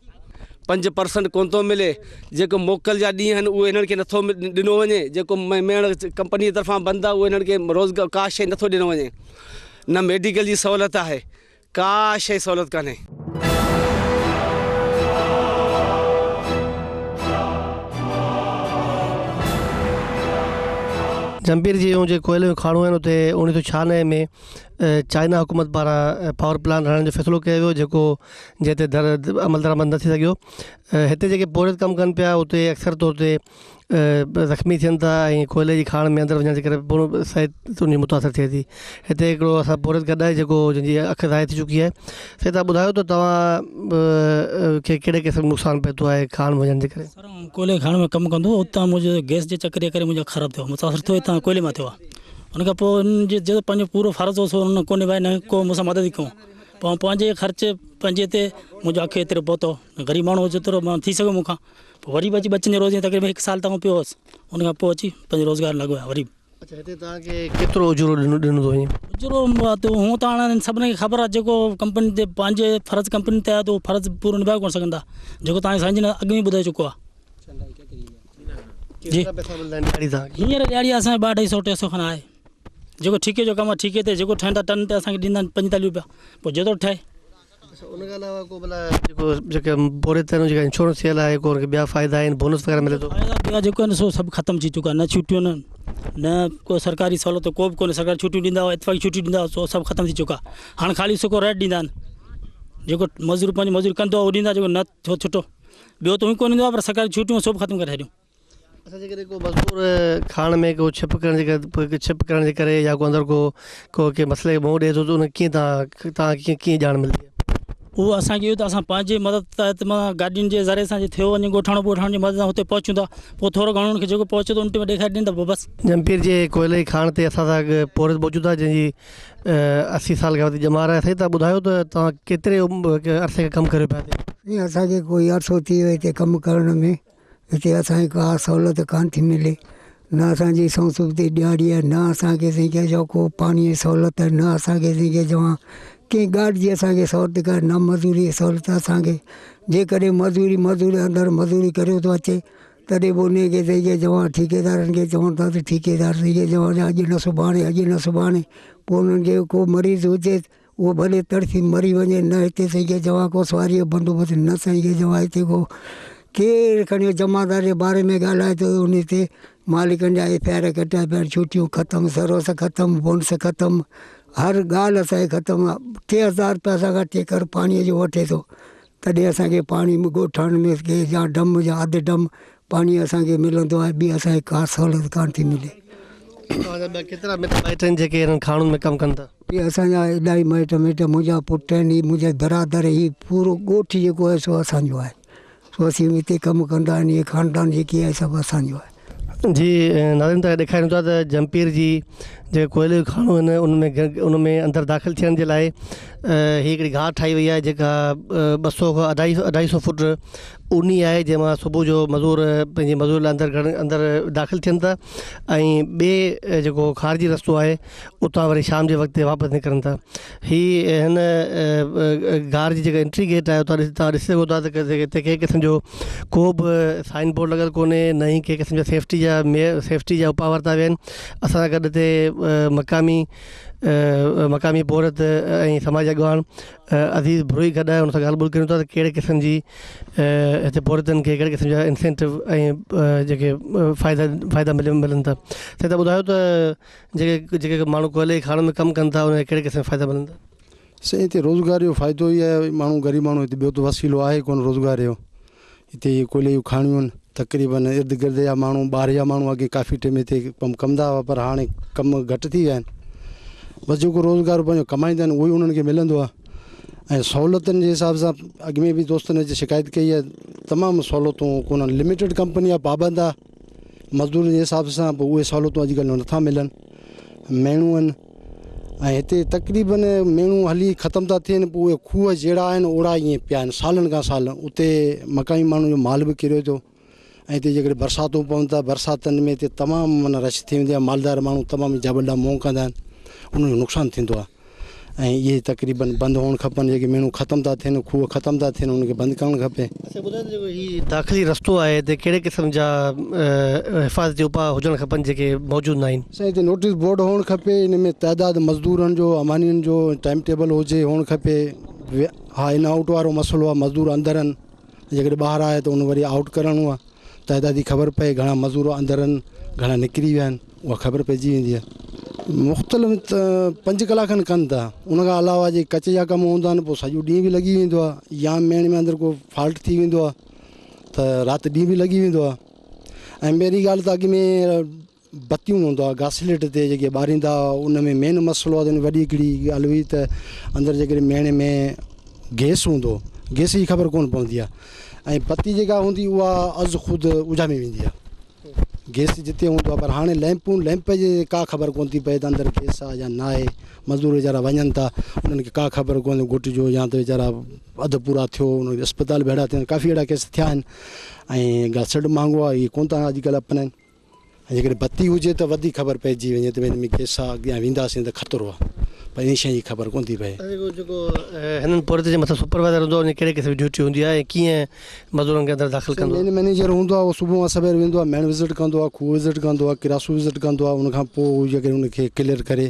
5% ڪونه ٿو ملي جيڪو موڪل جا ڏينهن آهن اهي هنن کي نٿو ڏنو وڃي جيڪو ميڻ ڪمپني جي طرفان بند آهي اهو هنن کي روزگار ڪا شيء نٿو ڏنو وڃي نه ميڊيڪل جي سهولت آهي ڪا شيء سهولت ڪانهي. جمپير جي جي ڪوئلي جون کاڻون آهن اتي 1996 ۾ چائنا حڪومت پاران پاور پلانٽ هڻڻ جو فيصلو ڪيو ويو جيڪو جنهن تي در عملدرآمد نه ٿي سگهيو هتي جيڪي پورهيت ڪم ڪن پيا اتي اڪثر طور تي زخمي ٿين ٿا ۽ ڪوئلي جي کاڻ ۾ اندر وڃڻ جي ڪري پورو صحت ان جي متاثر ٿئي ٿي هتي هڪڙو اسان پورهيت گڏ آهي جيڪو جنهن جي اک ضايع ٿي چڪي آهي سائين تهان ٻڌايو ته توهان کي ڪهڙي قسم جو نقصان پهتو آهي کاڻ وڃڻ جي ڪري. سر آئون ڪوئلي کاڻ ۾ ڪم ڪندو هو اتان منهنجو گئس جي چڪر جي ڪري منهنجو اک خراب ٿيو متاثر ٿيو اتان ڪوئلي مان ٿيو آهي ان کان پوء ان جي جيڪو پنهنجو پورو فرض هو سو ان ڪو نڀائي نه ڪو مون سان مدد ڪيو پوء آئون پنهنجي خرچ پنهنجي تي منهنجو اک ايترو پهتو غريب ماڻهو هو جيترو ٿي سگهيو مون کان پوء وري به اچي ٻچن جي روزي تقريبن هڪ سال تائين پيو هوس ان کان پوء اچي پنهنجي روزگار لڳو آهيان وري. اڇا هتي توهان کي ڪيترو اجورو ڏنو ڏنو ٿو وڃي؟ اجورو هون ته هاڻ سڀني کي خبر آهي جيڪو ڪمپني تي پنهنجي فرض ڪمپني تي آهي ته اهو فرض پورو نڀائي ڪونه سگهندا جيڪو توهان کي سائين جن اڳ ۾ ٻڌائي چڪو آهي. ڪيترا پئسا ملندا آهن ڏهاڙي توهان کي؟ هينئر ڏهاڙي اسان کي ٻه اڍائي سو ٽي سو کن آهي جيڪو ٺيڪي جو ڪم آهي ٺيڪي تي جيڪو ٺهن ٿا ٽن تي اسان کي ڏيندا آهن 45 روپيا پوء جيترو ٺهي. اڇا ان کان علاوه ڪو ڀلا جيڪو جيڪي پورهيت آهن جيڪا انشورنس ٿيل آهي ڪو ان کي ٻيا فائدا آهن بونس وغيره ملي ٿو؟ فائدا ٻيا جيڪو آهن سو سڀ ختم ٿي چڪا نه ڇٽيون آهن نه ڪو سرڪاري سهولت ڪو به ڪونهي سرڪاري ڇٽيون ڏيندا هئا اتفاقي ڇٽيون ڏيندا هئا سو سڀ ختم ٿي چڪا هاڻ خالي سڪو ريٽ ڏيندا آهن جيڪو مزدور پنهنجي مزدوري ڪندو آهي اهو ڏيندا جيڪو نه ٿيو ڇٽو ٻيو ته ڪونه ايندو آهي پر سرڪاري ڇٽيون سو به ختم ڪري ڇڏيون. اڇا جيڪڏهن ڪو مزدور کاڻ ۾ ڪو ڇپ ڪرڻ جي ڪري ڇپ ڪرڻ جي ڪري يا ڪو اندر ڪو ڪو ڪنهن مسئلي کي منهن ڏئي ٿو ته ان کي ڪيئن توهان توهان کي ڪيئن ڄاڻ ملندي آهي؟ اهو اسان کي اهو ته اسان پنهنجي مدد تحت مان گاڏين جي ذريعي سان جي ٿيو وڃي ڳوٺاڻو ٻوٺاڻن جي مدد سان اتي پهچون ٿا پوء ٿورو گهڻو ان کي جيڪو پهچي ٿو ان ٽي ۾ ڏيکاري ڏين ته پوء بس. جمپير جي ڪوئلي جي کاڻ تي اسان سان هڪ پورهيت موجود آهي جنهن جي 80 سال کان وڌيڪ ڄمار آهي سائين توهان ٻڌايو ته توهان ڪيتري عرصي کان ڪم ڪريو پيا هتي؟ سائين اسان کي ڪوئي عرصو ٿي ويو هتي ڪم ڪرڻ ۾ هتي اسان کي ڪا سهولت ڪانه ٿي ملي نه اسان جي سئو سبتي ڏيهاڙي آهي نه اسان کي سائين ڪنهن جو ڪو پاڻي جي سهولت آهي نه اسان کي سائين ڪنهن چوان ڪنهن ڳالهه جي اسان کي سهولت ڪا نه مزوري جي سهولت اسان کي جيڪڏهن مزوري مزوري اندر مزوري ڪريو ٿو اچي تڏهن به انهي کي سائين ڪنهن چوان ٺيڪيدارن کي چون ٿا ته ٺيڪيدار سائين ڪنهن چوان اڄ نه سڀاڻي اڄ نه سڀاڻي پوء انهن کي ڪو مريض هجي اهو ڀلي تڙڦي مري وڃي نه هتي سائين کي چوان ڪو سواريء جو بندوبست نه سائين کي چوان هتي ڪو ڪير کڻي جمعدار جي باري ۾ ڳالهائي ٿو ان تي مالڪن جا ايف I R ڪٽيا پيا آهن ڇٽيون ختم سروس ختم بونس ختم هر ڳالهه اسان جي ختم آهي 3000 رپيا اسان کان ٽيڪر پاڻيء جو وٺي ٿو تڏهن اسان کي پاڻي ڳوٺاڻن ۾ ڪي يا ڊم يا اڌ ڊم پاڻي اسان کي ملندو آهي ٻي اسان کي ڪا سهولت ڪانه ٿي ملي. توهان جا ٻيا ڪيترا مٽ مائٽ آهن جيڪي انهن کاڻن ۾ ڪم ڪن ٿا؟ هي اسان جا الاهي مائٽ مٽ منهنجا پٽ آهن هي منهنجا برادر هي پورو ڳوٺ جيڪو آهي سو اسان جو آهي سو اسين هتي ڪم ڪندا آهن هي خاندان جيڪي آهي سڀ اسان جو آهي. جي ناظرين توهان کي ڏيکاريون ٿا ته جمپير جي جيڪي ڪوئلي جون کاڻون آهن ان ۾ ان ۾ اندر داخل ٿيڻ جي لاء هي هڪڙي گاهه ٺاهي وئي آهي جيڪا ٻه سو کان اڍائي اڍائي سو فوٽ اونهي آهي جنهن مان صبح جو مزور پنهنجي مزوري لاء اندر گهڙن اندر داخل ٿين ٿا ۽ ٻئي جيڪو خارجي رستو آهي اتان وري شام جي وقت واپس نڪرن ٿا هي هن غار جي جيڪا انٽري گيٽ آهي اتان توهان ڏسي سگهو ٿا ته هتي ڪنهن قسم جو ڪو به سائن بورڊ لڳل ڪونهي نه ئي ڪنهن قسم جا سيفٽي جا سيفٽي جا اپاء ورتا ويا آهن اسان سان گڏ هتي مقامي مقامي پورهيت ۽ سماجي اڳواڻ عزيز بروهي گڏ آهي ان سان ڳالهه ٻولهه ڪريون ٿا ته ڪهڙي قسم جي هتي پورهيتن کي ڪهڙي قسم جا انسينٽو ۽ جيڪي فائدا فائدا ملن ٿا سائين تهان ٻڌايو ته جيڪي جيڪي ماڻهو ڪوئلي جي کاڻن ۾ ڪم ڪن ٿا انهن کي ڪهڙي قسم جا فائدا ملن ٿا؟ سائين هتي روزگار جو فائدو ئي آهي ماڻهو غريب ماڻهو هتي ٻيو ته وسيلو آهي ڪونه روزگار جو هتي اهي ڪوئلي جون کاڻيون آهن. تقريبن ارد گرد جا ماڻهو ٻاهر جا ماڻهو اڳي ڪافي ٽيم هتي ڪم ڪندا هئا پر هاڻي ڪم گهٽ ٿي ويا آهن بس جيڪو روزگار پنهنجو ڪمائيندا آهن اهو ئي انهن کي ملندو آهي ۽ سهولتن جي حساب سان اڳ ۾ به دوستن اچي شڪايت ڪئي آهي تمام سهولتون ڪونهن لميٽيڊ ڪمپني آهي پابند آهي مزدورن جي حساب سان پوء اهي سهولتون اڄڪلهه نٿا ملن ميڻون آهن ۽ هتي تقريبن ميڻون هلي ختم ٿا ٿين پوء اهي کوهه جهڙا آهن اوڙا ائين پيا آهن سالن کان سال اتي مقامي ماڻهن جو مال به ڪريو ٿو ۽ هتي جيڪڏهن برساتون پون ته برساتن ۾ هتي تمام معنيٰ رش ٿي ويندي آهي مالدار ماڻهو تمام جبل ڏانهن منهن ڪندا آهن انهن جو نقصان ٿيندو آهي ۽ اهي تقريبن بند هئڻ کپن جيڪي ميڻون ختم ٿا ٿين کوهه ختم ٿا ٿين انهن کي بند ڪرڻ کپي. اڇا ٻڌايو ته جيڪو هي داخلي رستو آهي هتي ڪهڙي قسم جا حفاظتي اپاء هجڻ کپن جيڪي موجود ناهن. سائين هتي نوٽيس بورڊ هئڻ کپي ان ۾ تعداد مزدورن جو امانين جو ٽائيم ٽيبل هجي هئڻ کپي ها ان آئوٽ وارو مسئلو آهي مزدور اندر آهن جيڪڏهن ٻاهر آهي ته ان وري آئوٽ ڪرڻو آهي تعداد جي خبر پئي گهڻا مزور اندر آهن گهڻا نڪري ويا آهن اها خبر پئجي ويندي آهي مختلف پنج ڪلاڪ کن ڪن ٿا ان کان علاوه جي ڪچ جا ڪم هوندا آهن پوء سڄو ڏينهن به لڳي ويندو آهي يا ميڻ ۾ اندر ڪو فالٽ ٿي ويندو آهي ته رات ڏينهن به لڳي ويندو آهي ۽ پهرين ڳالهه ته اڳ ۾ بتيون هوندو آهي گاسليٽ تي جيڪي ٻاريندا هئا ان ۾ مين مسئلو آهي ته وڏي هڪڙي ڳالهه هئي ته اندر جيڪڏهن ميڻ ۾ گيس هوندو گيس جي خبر ڪونه پوندي آهي ۽ بتي جيڪا هوندي اها از خود اجهامي ويندي آهي گيس جتي هوندو آهي پر هاڻي ليمپون ليمپ جي ڪا خبر ڪونه ٿي پئي ته اندر گيس آهي يا نه آهي مزدور ويچارا وڃن ٿا انهن کي ڪا خبر ڪونه گهٽجو يا ته ويچارا اڌ پورا ٿيو ان اسپتال به اهڙا ٿيا ڪافي اهڙا ڪيس ٿيا آهن ۽ گاسليٽ مهانگو آهي اهي ڪونه ٿا اڄڪلهه اپنائن ۽ جيڪڏهن بتي هجي ته وڌيڪ خبر پئجي وڃي ته ڀئي هن ۾ گئس آ اڳيان وينداسين ته خطرو آ پر انهي شيء جي خبر ڪونه ٿي پئي. جيڪو جيڪو هنن پورهيت جي مٿان سپروائيزر هوندو آ ان جي ڪهڙي قسم جي ڊيوٽي هوندي آ ۽ ڪيئن مزورن کي اندر داخل ڪندو آ؟ مين مئنيجر هوندو آ اهو صبح کان سوير ويندو آ مين وزٽ ڪندو آ کوهه وزٽ ڪندو آ ڪراسو وزٽ ڪندو آ ان کان پوء هو جيڪڏهن ان کي ڪليئر ڪري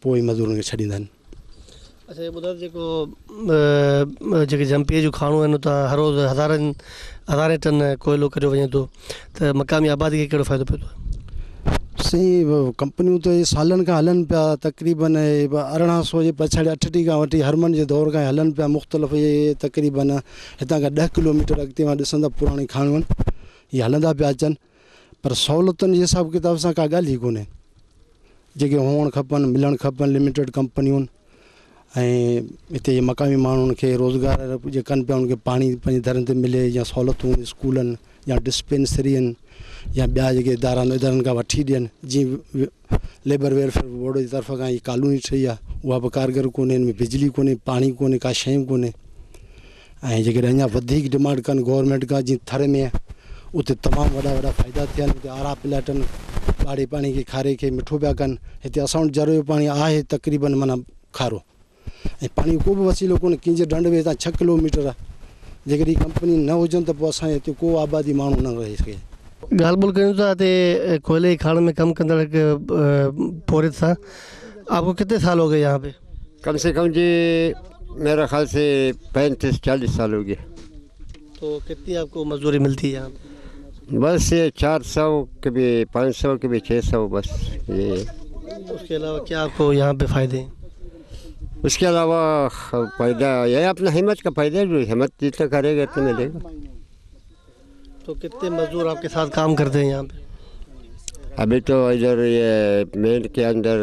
پوء ئي مزورن کي ڇڏيندا آهن. اڇا هي ٻڌايو ته جيڪو جيڪي جمپيء جون کاڻون آهن اتان هر روز هزارن هزارين ٽن ڪوئلو ڪڍيو وڃي ٿو ته مقامي آبادي کي ڪهڙو فائدو پهتو آهي؟ سائين ڪمپنيون ته اهي سالن کان هلن پيا تقريبن 1800 جي پڇاڙي 68 کان وٺي هرمن جي دور کان هلن پيا مختلف اهي تقريبن هتان کان 10 ڪلوميٽر اڳتي مان ڏسندا پراڻي کاڻيون آهن اهي هلندا پيا اچن پر سهولتن جي حساب ڪتاب سان ڪا ڳالهه ئي ڪونهي جيڪي هئڻ کپن ملڻ کپن لميٽيڊ ڪمپنيون ۽ هتي جي مقامي ماڻهن کي روزگار جي ڪن پيا انهن کي پاڻي پنهنجي درن تي ملي يا سهولتون اسڪولن يا ڊسپينسرين يا ٻيا جيڪي ادارا آهن ادارن کان وٺي ڏين جيئن ليبر ويلفيئر بورڊ جي طرف کان هي ڪالوني ٺهي آهي اها به ڪارگر ڪونهي ان ۾ بجلي ڪونهي پاڻي ڪونهي ڪا شيء ڪونهي ۽ جيڪڏهن اڃا وڌيڪ ڊمانڊ ڪن گورنمينٽ کان جيئن ٿر ۾ اتي تمام وڏا وڏا فائدا ٿيا آهن اتي آرا پلاٽن ٻاڙي پاڻي کي کاري کي مٺو پيا ڪن هتي اسان وٽ جر جو پاڻي آهي تقريبن معنيٰ کارو ۽ پاڻي جو ڪو به وسيلو ڪونهي ڪينجهر ڍنڍ به هتان ڇهه ڪلو ميٽر آهي جيڪڏهن ڪمپني نه هجن ته پوء اسان جي هتي ڪو آبادي ماڻهو نه رهي سگهي. ڳالهه ٻولهه ڪريون ٿا هتي ڪوئلي جي کاڻ ۾ ڪم ڪندڙ هڪ پورهيت سان آپ ڪو ڪتني سال هو گئي يهان پي؟ ڪم سي ڪم جي ميرا خيال سي 35 40 سال هو گيا. تو ڪتني آپ ڪو مزدوري ملتي هي يهان پي؟ بس يي 400 ڪبي 500 ڪبي 600 بس يي. اس ڪي علاوه ڪيا آپ ڪو يهان پي فائدي هين؟ اس ڪي علاوه فائده يي اپنا همت ڪا فائده هي جو همت جتنا ڪري گا اتنا ملي گا. تو ڪتني مزدور آپ ڪي ساٿ ڪام ڪرتي هين يهان پي؟ ابھی تو ادھر یہ مین کے اندر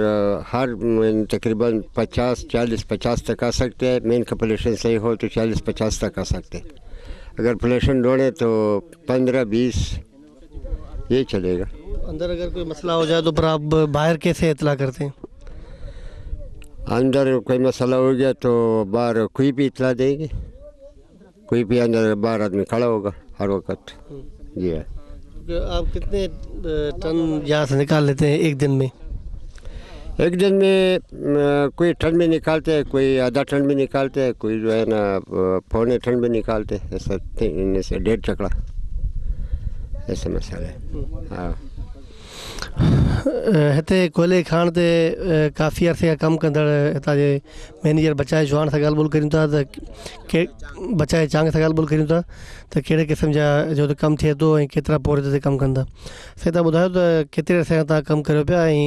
ہر مین تقریباً 50 40 50 تک آ سکتے ہیں مین کا پولیشن صحیح ہو تو 40 50 تک آ سکتے ہیں اگر پولیشن ڈھونڈے تو 15 20 یہ چلے گا۔ اندر اگر کوئی مسئلہ ہو جائے تو پھر آپ باہر کیسے اطلاع کرتے ہیں؟ اندر کوئی مسئلہ ہو گیا تو باہر کوئی بھی اطلاع دیں گے، کوئی بھی اندر باہر آدمی کھڑا ہوگا ہر وقت۔ جی ہاں۔ آپ کتنے ٹن یہاں سے نکال لیتے ہیں ایک دن میں؟ ایک دن میں کوئی ٹن بھی نکالتے ہیں، کوئی آدھا ٹن بھی نکالتے ہیں، کوئی جو ہے نا پونے ٹن بھی نکالتے ہیں، ایسا سے ڈیڑھ چکڑا ایسا مسئلہ ہے۔ ہاں۔ هتي ڪوئلي جي کاڻ تي ڪافي عرصي کان ڪم ڪندڙ هتان جي مئنيجر بچائي چوهاڻ سان ڳالهه ٻولهه ڪريون ٿا ته بچائي چانگ سان ڳالهه ٻولهه ڪريون ٿا ته ڪهڙي قسم جا جو ته ڪم ٿئي ٿو ۽ ڪيترا پورهيت هتي ڪم ڪن ٿا سائين تان ٻڌايو ته ڪيتري عرصي کان تان ڪم ڪريو پيا ۽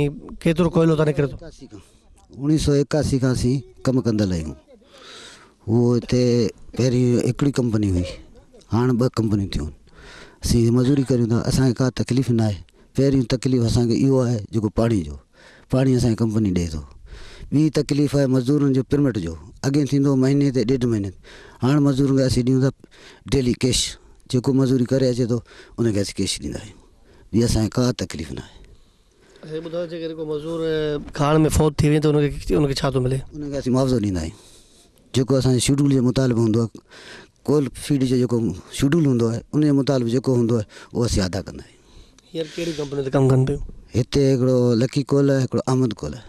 ڪيترو ڪوئلو تان نڪري ٿو؟ 1981 کان اسين ڪم ڪندل آهيون اهو هتي پهرين هڪڙي ڪمپني هئي هاڻ ٻه ڪمپنيون ٿيون آهن. اسين مزوري ڪريون ٿا اسان کي ڪا تڪليف نه آهي پهريون تڪليف اسان کي اهو آهي جيڪو پاڻي جو پاڻي اسان کي ڪمپني ڏئي ٿو ٻي تڪليف آهي مزدورن جو پرمٽ جو اڳي ٿيندو هو مهيني تي ڏيڍ مهيني تي هاڻ مزدورن کي اسين ڏيون ٿا ڊيلي ڪيش جيڪو مزوري ڪري اچي ٿو ان کي اسين ڪيش ڏيندا آهيون ٻي اسان کي ڪا تڪليف نه آهي. اچا هي ٻڌايو جيڪڏهن ڪو مزدور کاڻ ۾ فوت ٿي وڃي ته ان کي ڇا ٿو ملي؟ ان کي اسين معاوضو ڏيندا آهيون جيڪو اسان جي شيڊول جي مطابق هوندو آهي ڪول فيڊ جو جيڪو شيڊول هوندو آهي ان جي مطابق جيڪو هوندو آهي اهو اسين ادا ڪندا آهيون. هينئر ڪهڙي ڪمپني تي ڪم ڪن پيون؟ هتي هڪڙو لڪي ڪول آهي هڪڙو احمد ڪول آهي.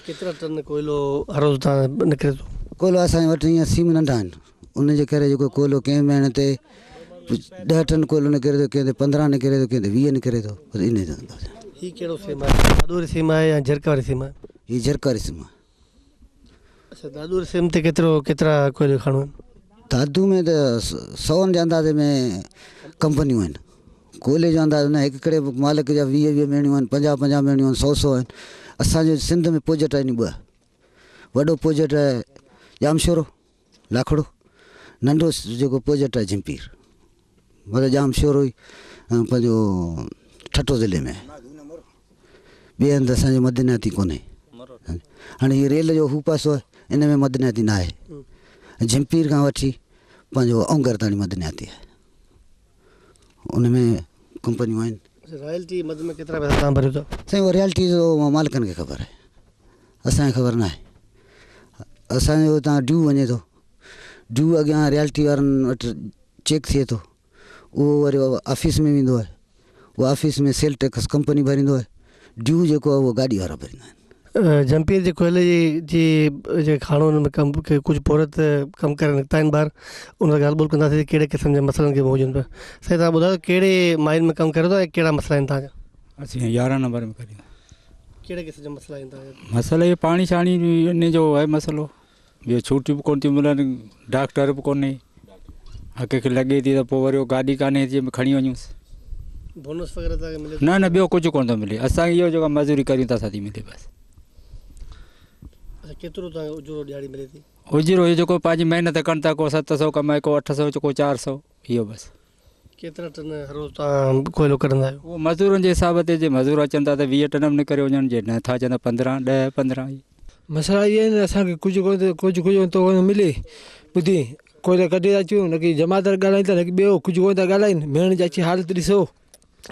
ڪيترا ٽن ڪوئلو هر روز هتان نڪري ٿو؟ ڪوئلو اسان وٽ ائين سيم ننڍا آهن ان جي ڪري جيڪو ڪوئلو ڪنهن مهيني تي 10 ٽن ڪوئلو نڪري ٿو ڪنهن تي 15 نڪري ٿو ڪنهن تي 20 نڪري ٿو بس ان جو انداز آهي. هي ڪهڙو سيم آهي دادو واري سيم آهي يا جهرڪ واري سيم آهي؟ هي جهرڪ واري سيم آهي. اڇا دادو واري سيم تي ڪيترو ڪيترا ڪوئلي جا کاڻون آهن؟ دادو ۾ ته سون جي اندازي ۾ ڪمپنيون آهن ڪوئلي جو اندازو نه هڪڙي مالڪ جا 20 20 ميڻيون آهن 50 50 ميڻيون آهن سو سو آهن اسان جو سنڌ ۾ پروجيڪٽ آهن ٻه وڏو پروجيڪٽ آهي ڄامشورو لاکڙو ننڍو جيڪو پروجيڪٽ آهي جھمپير مطلب ڄامشورو ئي پنهنجو ٺٽو ضلعي ۾ آهي ٻئي هنڌ اسانجو مدنياتي ڪونهي هاڻي هي ريل جو هو پاسو آهي ان ۾ مدنياتي نه آهي جھمپير کان وٺي پنهنجو اونگر تاڻي مدنياتي آهي ان ۾ ڪمپنيون آهن. رائلٽي مد ۾ ڪيترا پئسا توهان ڀريو ٿا؟ سائين اها رائلٽي جو مالڪن کي خبر آهي اسان کي خبر ناهي اسان جو هتان ڊيو وڃي ٿو ڊيو اڳيان رائلٽي وارن وٽ چيڪ ٿئي ٿو اهو وري آفيس ۾ ويندو آهي اهو آفيس ۾ سيل ٽيڪس ڪمپني ڀريندو آهي ڊيو جيڪو آهي اهو گاڏي وارا ڀريندا آهن. جهمپير جي ڪوئلي جي جي کاڻون ۾ ڪم ڪجهه پورهيت ڪم ڪري نڪتا آهن ٻاهر ان سان ڳالهه ٻولهه ڪنداسين ته ڪهڙي قسم جي مسئلن کي منهن ڏين پيا سائين توهان ٻڌايو ڪهڙي مائن ۾ ڪم ڪريو ٿا ۽ ڪهڙا مسئلا آهن توهان جا. اسين 11 نمبر ۾ ڪريون. ڪهڙي قسم جا مسئلا آهن توهان جا. مسئلا اهي پاڻي شاڻي ان جو آهي مسئلو ٻيو ڇوٽيون به ڪونه ٿيون ملن ڊاڪٽر به ڪونهي ها ڪنهن کي لڳي ٿي ته پوء وري گاڏي ڪانهي جنهن ۾ کڻي وڃونس. بونس وغيره توهان کي ملي ٿو؟ نه نه ٻيو ڪجهه ڪونه ٿو ملي اسان کي اهو جيڪا مزوري ڪريون ٿا سا ٿي ملي بس. اڇا ڪيترو توهان کي اجورو ڏهاڙي ملي ٿي؟ اجورو اهو جيڪو پنهنجي محنت ڪن ٿا ڪو 700 ڪمائي ڪو 800 ڪو 400 اهو بس. ڪيترا ٽن هر روز توهان ڪوئلو ڪڍندا آهيو؟ اهو مزورن جي حساب تي جي مزور اچن ٿا ته 20 ٽن به نڪريو وڃن جي نه ٿا اچن ته 15 10 15. مسئلا اهي آهن اسان کي ڪجهه ڪونه ٿو ڪجهه ڪجهه ٿو ڪونه ملي ٻڌي ڪوئلا ڪڍي ٿا اچون نه ڪي جماعتدار ڳالهائين ٿا نه ڪي ٻيو ڪجهه ڪونه ٿا ڳالهائين ميڻ جي اچي حالت ڏسو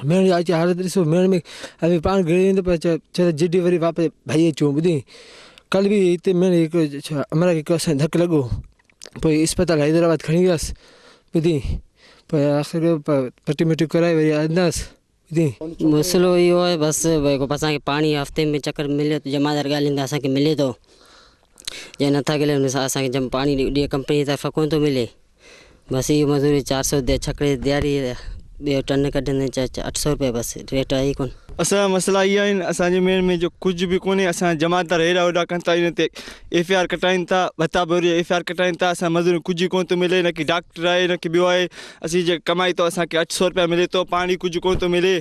ميڻ جي اچي حالت ڏسو ميڻ ۾ اسين پاڻ گهڙي ويندو پر چئي ٿا جڊي وري واپس ڀڄي اچون ٻڌي ڪلهه به هتي ميڻ هڪ امرا کي هڪ اسان ڌڪ لڳو پوء اسپتال حيدرآباد کڻي ويس ٻڌي پوء آخر پٽي مٽي ڪرائي وري آنداس ٻڌي. مسئلو اهو آهي بس ڀئي اسان کي پاڻي هفتي ۾ چڪر ملي ٿو جمعدار ڳالهين ته اسان کي ملي ٿو جي نٿا ملي ان سان اسان کي جم پاڻي ڏي ڪمپني جي طرفان ڪونه ٿو ملي بس اهو مزوري 400 ڇڪڙي دياري ٻيو ٽن ڪڍندي 800 روپيا بس ريٽ آهي ئي ڪونه. اسان جا مسئلا اهي آهن اسان جي ميڙ ۾ جو ڪجهه به ڪونهي اسان جا جماعتدار هيڏا هوڏا ڪن ٿا ان تي ايف I R ڪٽائين ٿا ڀتا ڀري ايف I R ڪٽائين ٿا اسان مزوري ڪجهه ڪونه ٿو ملي نه ڪي ڊاڪٽر آهي نه ڪي ٻيو آهي اسين جيڪا ڪمائي ٿو اسان کي 800 روپيا ملي ٿو پاڻي ڪجهه ڪونه ٿو ملي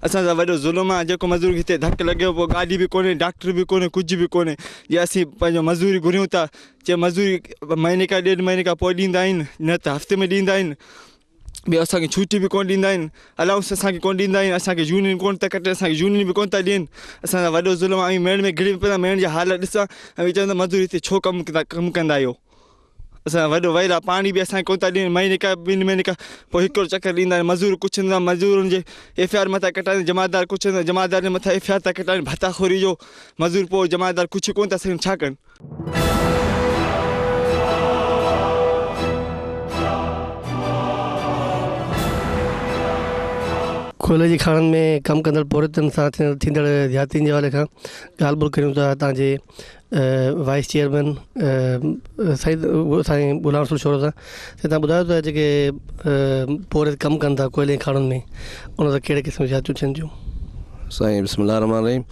اسان سان وڏو ظلم آهي جيڪو مزور کي هتي ڌڪ لڳيو پوء گاڏي به ڪونهي ڊاڪٽر به ڪونهي ڪجهه به ڪونهي جي اسين پنهنجو مزوري گهريون ٿا چي مزوري مهيني کان ڏيڍ مهيني کان پوء ڏيندا آهن نه ته هفتي ۾ ڏيندا آهن ٻيو اسان کي ڇوٽي به ڪونه ڏيندا آهن الائونس اسان کي ڪونه ڏيندا آهن اسان کي يونين ڪونه ٿا ڪٽن اسان کي يونين به ڪونه ٿا ڏين اسان سان وڏو ظلم آهي ميڻ ۾ گهڙي پيا ميڻ جا حال ڏسان ۽ چون ٿا مزوري هتي ڇو ڪم ڪم ڪندا آهيو اسان وڏو ويل آهي پاڻي به اسان کي ڪونه ٿا ڏين مهيني کان ٻن مهيني کان پوء هڪڙو چڪر ڏيندا آهن مزور ڪجهه نه مزورن جي ايف I R مٿان ڪٽائين جماعتدار ڪجهه نه جماعتدار جي مٿان ايف I R ٿا ڪٽائين ڀتا خوري جو مزور پوء جماعتدار ڪجهه ڪونه ٿا سگهن ڇا ڪن. ڪوئلي جي کاڻن ۾ ڪم ڪندڙ پورهيتن سان ٿيندڙ زيادتين جي حوالي کان ڳالهه ٻولهه ڪريون ٿا هتان جي وائيس چيئرمين سيد سائين غلام رسول شورو سان سائين تهان ٻڌايو ته جيڪي پورهيت ڪم ڪن ٿا ڪوئلي جي کاڻن ۾ ان سان ڪهڙي قسم جون زيادتيون ٿين ٿيون. سائين بسم الله الرحمٰن الرحيم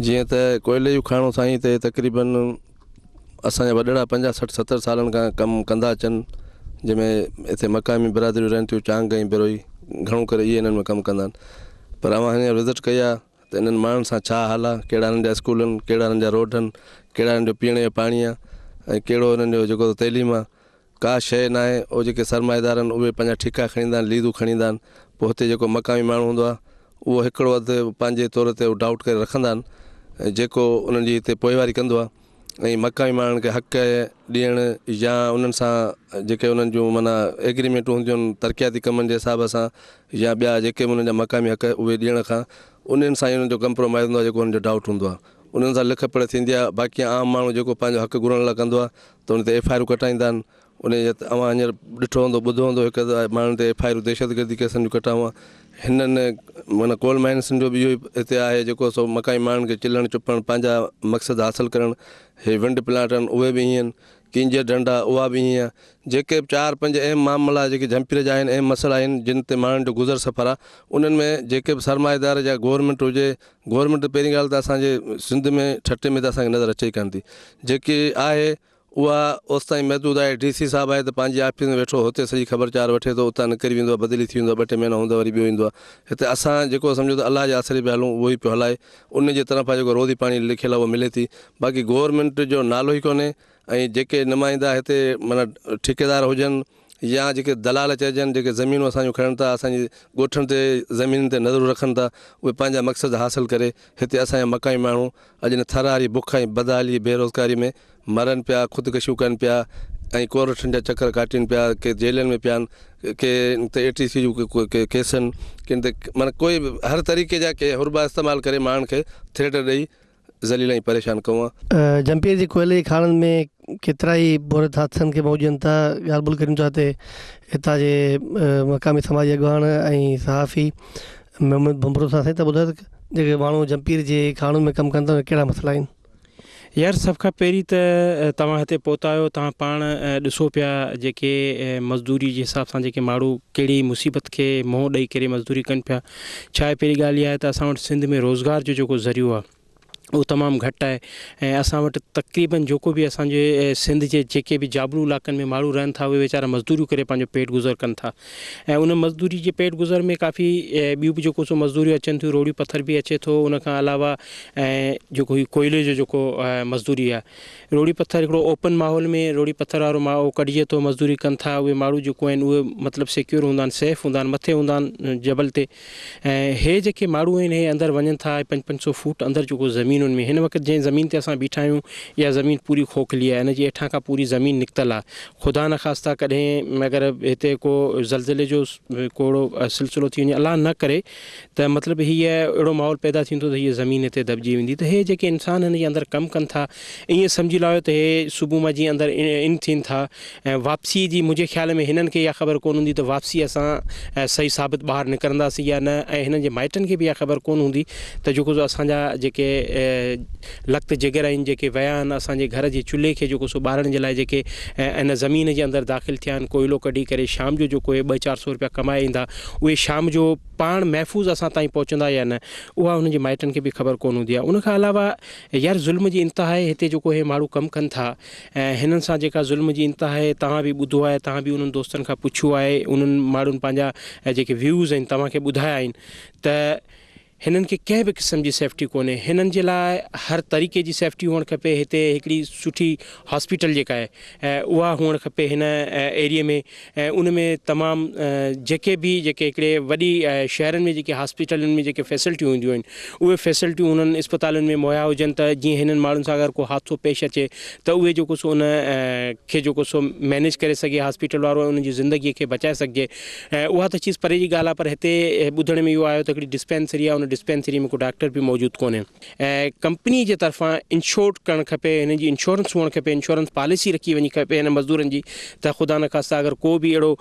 جيئن ته ڪوئلي جون کاڻون سائين هتي تقريبن اسان جا وڏڙا 50 60 70 سالن کان ڪم ڪندا اچن جنهن ۾ هتي مقامي برادريون رهن ٿيون چانگ ۽ بروهي گهڻو ڪري اهي انهن ۾ ڪم ڪندا آهن پر اوهان هينئر وزٽ ڪئي آهي ته انهن ماڻهن سان ڇا حال آهي ڪهڙا انهن جا اسڪول آهن ڪهڙا انهن جا روڊ آهن ڪهڙا انهن جو پيئڻ جو پاڻي آهي ۽ ڪهڙو انهن جو جيڪو تعليم آهي. ڪا شيء ناهي اهي جيڪي سرمائيدار آهن اهي پنهنجا ٺيڪا کڻي ايندا آهن ليزون کڻي ايندا آهن پوء هتي جيڪو مقامي ماڻهو هوندو آهي اهو هڪڙو اڌ پنهنجي طور تي ڊائوٽ ڪري رکندا آهن جيڪو انهن جي هتي پوئواري ڪندو آهي ۽ مقامي ماڻهن کي حق ڏيڻ يا انهن سان جيڪي انهن جون معنيٰ ايگريمينٽون هونديون آهن ترقياتي ڪمن جي حساب سان يا ٻيا جيڪي به انهن جا مقامي حق اهي ڏيڻ کان انهن سان ئي انهن جو ڪمپرومائز هوندو آهي جيڪو انهن جو ڊائوٽ هوندو آهي انهن سان لک پڙهه ٿيندي آهي باقي عام ماڻهو جيڪو پنهنجو حق گهرڻ لاء ڪندو آهي ته ان تي ايف I آرون ڪٽائيندا آهن انهيء جا اوهان هينئر ڏٺو هوندو ٻڌو هوندو هڪ ماڻهن تي ايف I آرون دهشتگردي ڪيسن جون ڪٽائون هئا هنن معنيٰ ڪول مائنسن جو به اهو ئي هتي آهي جيڪو سو مقامي ماڻهن کي چلڻ چپڻ پنهنجا مقصد حاصل ڪرڻ هي ونڊ پلانٽ آهن اهي به ائين آهن ڪينجهر ڍنڍ آهي اها به ائين آهي جيڪي به چار پنج اهم معاملا جيڪي جهمپير جا آهن اهم مسئلا آهن جن تي ماڻهن جو گذر سفر آهي انهن ۾ جيڪي به سرمائيدار يا گورنمينٽ هجي گورنمينٽ ته پهرين ڳالهه ته اسان جي سنڌ ۾ ٺٽي ۾ ته اسان کي نظر اچي ئي ڪانه ٿي جيڪي آهي اها اوستائين محدود آهي. ڊي سي صاحب آهي ته پنهنجي آفيس ۾ ويٺو هتي سڄي خبر چار وٺي ٿو، اتان نڪري ويندو آهي، بدلي ٿي ويندو آهي، ٻه ٽي مهينا هوندو آهي وري ٻيو ايندو آهي. هتي اسان جيڪو سمجهو ته الله جي آسري پيا هلون اهو ئي پيو هلائي. ان جي طرفان جيڪو روزي پاڻي لکيل آهي اهو ملي ٿي. باقي گورنمينٽ جو نالو ئي ڪونهي ۽ جيڪي نمائندا هتي معنيٰ ٺيڪيدار هجن يا جيڪي دلال چئجن جيڪي زمينون اسان جون کڻن ٿا اسان جي ڳوٺن تي زمينن تي نظرون رکن ٿا اهي پنهنجا مقصد حاصل ڪري هتي اسان جا مقامي ماڻهو اڄ هن ٿر واري بک ۽ بدحالي بيروزگاري ۾ مرن پيا خودڪشيون ڪن پيا ۽ ڪورٽن جا چڪر ڪاٽين پيا ڪي جيلن ۾ پيا آهن ڪي تي اي ٽي سي جون ڪي ڪيس آهن ڪن تي معنيٰ ڪوئي به هر طريقي جا ڪي حربا استعمال ڪري ماڻهن کي ٿريٽ ڏئي ذليل ۽ پريشان ڪيو آهي. جمپير جي ڪوئلي جي کاڻن ۾ ڪيترائي پورهيت حادثن کي منهن ڏين ٿا، ڳالهه ٻولهه ڪريون ٿا هتي هتان جي مقامي سماجي اڳواڻ ۽ صحافي محمد ڀنڀرو سان سائين ته ٻڌايو ته جيڪي ماڻهو جمپير جي کاڻن ۾ ڪم ڪن ٿا ڪهڙا مسئلا آهن. يار سڀ کان پهرين ته توهان هتي پهتا آهيو توهان پاڻ ڏسو پيا جيڪي مزدوري جي حساب سان جيڪي ماڻهو ڪهڙي مصيبت کي منهن ڏئي ڪري مزدوري ڪن پيا ڇا آهي پهرين ڳالهه اها آهي ته اسان وٽ سنڌ ۾ روزگار جو جيڪو ذريعو آهي اهو تمام گهٽ آهي ۽ اسان وٽ تقريبن جيڪو به اسان جي سنڌ جي جيڪي به جابلو علائقن ۾ ماڻهو رهن ٿا اهي ويچارا مزدوريون ڪري پنهنجو پيٽ گذر ڪن ٿا ۽ ان مزدوري جي پيٽ گذر ۾ ڪافي ٻيون به جيڪو سو مزدوريون اچن ٿيون روڙيون پٿر به اچي ٿو ان کان علاوه ۽ جيڪو هي ڪوئلي جو جيڪو مزدوري آهي روڙي پٿر هڪڙو اوپن ماحول ۾ روڙي پٿر وارو ماحول ڪڍجي ٿو مزدوري ڪن ٿا اهي ماڻهو جيڪو آهن اهي مطلب سيڪيور هوندا آهن سيف هوندا آهن مٿي هوندا آهن جبل تي ۽ هي جيڪي ماڻهو آهن هي اندر وڃن ٿا پنج پنج سو فوٽ اندر جيڪو زمينن ۾ هن وقت جنهن زمين تي اسان بيٺا آهيون اها زمين پوري کوکلي آهي ان جي هيٺان کان پوري زمين نڪتل آهي خدا نخواسته ڪڏهن اگر هتي ڪو زلزلي جو ڪو اهڙو سلسلو ٿي وڃي الله نه ڪري ته مطلب هي اهڙو ماحول پيدا ٿيندو ته هيء زمين هتي دٻجي ويندي ته هي جيڪي انسان هن جي اندر ڪم ڪن ٿا ائين سمجهي لاهيو ته هي صبح مان جيئن اندر ان ٿين ٿا ۽ واپسيء جي منهنجي خيال ۾ هنن کي اها خبر ڪونه هوندي ته واپسي اسان صحيح ثابت ٻاهر نڪرنداسين يا نه ۽ هنن جي مائٽن کي به اها خبر ڪونه هوندي ته جيڪو سو اسان جا جيڪي لخت جگر آهن جيڪي ويا آهن اسان جي گهر جي چلهي کي جيڪو سو ٻارڻ جي لاء جيڪي ان زمين جي اندر داخل ٿيا آهن ڪوئلو ڪڍي ڪري شام جو جيڪو اهي ٻه چار سو روپيا ڪمائي ايندا اهي شام جو پاڻ محفوظ اسان تائين پهچندا يا نه اها هنن جي مائٽن کي به خبر ڪونه هوندي آهي ان کان علاوه يار ظلم جي انتها آهي هتي جيڪو هي ماڻهو ڪم ڪن ٿا ۽ هنن سان جيڪا ظلم جي انتها آهي توهان به ٻڌو آهي توهان به انهن دوستن کان پڇيو آهي انهن ماڻهن پنهنجا جيڪي ويوز آهن توهان کي ٻڌايا آهن ته هنن کي ڪنهن به قسم جي سيفٽي ڪونهي هنن جي لاء هر طريقي جي سيفٽي هئڻ کپي هتي هڪڙي سٺي هاسپيٽل جيڪا آهي اها هئڻ کپي هن ايريي ۾ ۽ ان ۾ تمام جيڪي به جيڪي هڪڙي وڏي شهرن ۾ جيڪي هاسپيٽلن ۾ جيڪي فيسلٽيون هونديون آهن اهي فيسلٽيون انهن اسپتالن ۾ مهيا هجن ته جيئن هنن ماڻهن سان اگر ڪو حادثو پيش اچي ته اهي جيڪو سو ان کي جيڪو سو مينيج ڪري سگهي هاسپيٽل وارو ۽ انهن جي زندگي کي بچائي سگهجي ۽ اها ته چيز پري جي ڳالهه آهي پر هتي ٻڌڻ ۾ اهو آيو ته هڪڙي ڊسپينسري آهي ان ڊسپينسري ۾ ڪو ڊاڪٽر به موجود ڪونهي. ۽ ڪمپني جي طرفان انشورڊ ڪرڻ کپي هنن جي انشورنس هئڻ کپي انشورنس پاليسي رکي وڃي کپي هن مزدورن جي ته خدا نخواسته اگر ڪو به اهڙو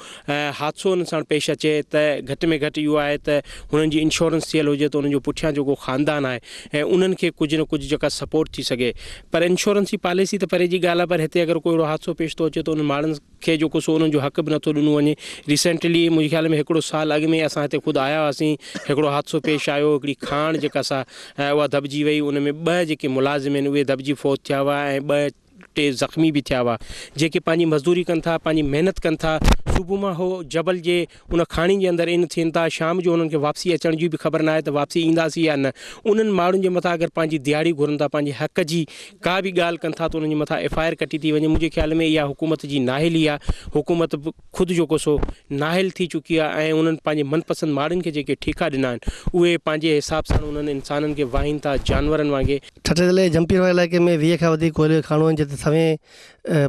حادثو هنن ساڻ پيش اچي ته گهٽ ۾ گهٽ اهو آهي ته هنن جي انشورنس ٿيل هجي ته انهن جو پٺيان جيڪو خاندان آهي ۽ انهن کي ڪجهه نه ڪجهه جيڪا سپورٽ ٿي سگهي پر انشورنس جي پاليسي ته پري جي ڳالهه آهي پر هتي اگر ڪو اهڙو حادثو پيش ٿو اچي ته انهن ماڻهن کي جيڪو سو انهن جو حق به نٿو ڏنو وڃي ريسينٽلي منهنجي خيال ۾ هڪڙو سال اڳ ۾ اسان هتي خود آيا هئاسين هڪڙو حادثو پيش آيو هڪڙي کاڻ جيڪا سا اها دٻجي وئي ان ۾ ٻه جيڪي ملازم آهن اهي دٻجي فوت ٿيا هئا ۽ ٻه ٽي زخمي به ٿيا هئا جيڪي پنهنجي مزدوري ڪن ٿا پنهنجي محنت ڪن ٿا. صبح مان هو جبل جي ان کاڻين جي اندر ان ٿين ٿا شام جو انهن کي واپسي اچڻ جي به خبر ناهي ته واپسي اينداسين يا نه انهن ماڻهن جي مٿان اگر پنهنجي دهاڙي گهرن ٿا پنهنجي حق جي ڪا به ڳالهه ڪن ٿا ته انهن جي مٿان ايف I R ڪٽي ٿي وڃي منهنجي خيال ۾ اها حڪومت جي نااهلي آهي حڪومت خود جيڪو سو نااهل ٿي چڪي آهي ۽ انهن پنهنجي من پسند ماڻهن کي جيڪي ٺيڪا ڏنا آهن اهي پنهنجي حساب سان انهن انسانن کي واهين ٿا جانورن وانگي. ٺٽي ضلعي جي جهمپير واري علائقي ۾ 20 کان وڌيڪ ڪوئلي جون کاڻون آهن جتي سوين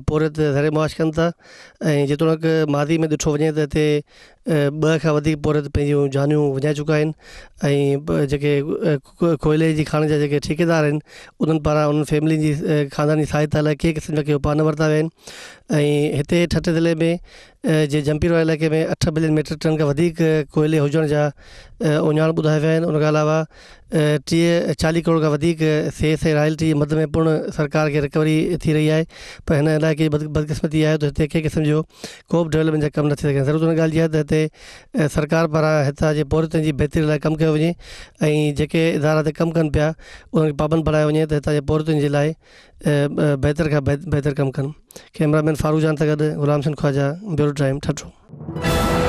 پورهيت زر معاش ڪن ٿا ۽ جيتوڻيڪ ماضي ۾ ڏٺو وڃي ته هتي ٻه کان وڌيڪ پورهيت پنهنجون جانيون وڃائي چڪا آهن ۽ جيڪي ڪوئلي جي کاڻ جا جيڪي ٺيڪيدار آهن انهن پاران انهن فيملين جي خانداني سهائتا لاء ڪي قسم جا ڪي اپاء نه ورتا ويا آهن ۽ هتي ٺٽي ضلعي ۾ جي جهمپير واري علائقي ۾ اٺ بلين ميٽرڪ ٽن کان وڌيڪ ڪوئلي هجڻ جا اهڃاڻ ٻڌايا ويا آهن ان کان علاوه ٽيهه چاليهه ڪروڙ کان وڌيڪ سيس ۽ رائلٽي جي مد ۾ پڻ سرڪار کي رڪوري ٿي رهي آهي پر هن علائقي جي بدقسمتي اها آهي ته هتي ڪنهن قسم جو ڪو به ڊولپمينٽ جا ڪم نه ٿي سگهيا آهن ضرورت ان ڳالهه جي آهي ته هتي سرڪار پاران هتان جي پورهيتن جي بهتري لاء ڪم ڪيو وڃي ۽ جيڪي ادارا هتي ڪم ڪن پيا انهن کي پابند بڻايو وڃي ته هتان جي پورهيتن جي لاء بهتر کان بهتر ڪم ڪن ڪئميرا مين فاروق جان سان گڏ غلام حسين خواجه بيورو ٽائيم ٺٽو.